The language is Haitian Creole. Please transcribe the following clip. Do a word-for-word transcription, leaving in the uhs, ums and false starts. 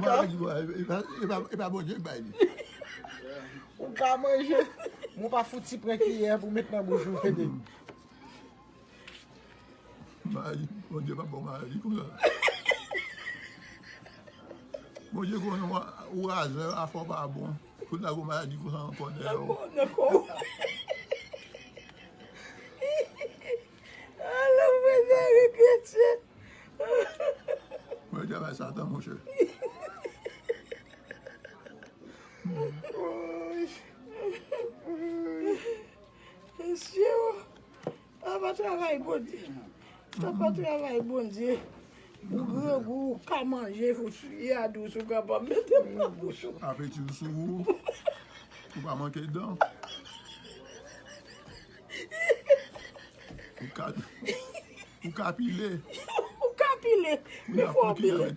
Sa vle di, bon, e pa, e pa, e pa Bondye k bay li. Ou ka manje, men w pa fouti pran kiyè pou met nan bouch ou, tande. Maladi, Bondye pa bon maladi konsa. Bondye konnen ou razè, afè w pa bon. Kounye a gon maladi konsa nan kò dèyè w. Nan kò w. Ala prezève kretyen. Mwen travay Satan, monchè. Mesye, sa pa travay Bondye. Sa pa travay Bondye. Ou grangou, ou ka manje, ou swiye a dous, ou kapab mete nan bouch ou. Apeti w sou ou. Ou pa manke dan. Ou ka, ou ka pile. Ou ka pile. Men fò w pile.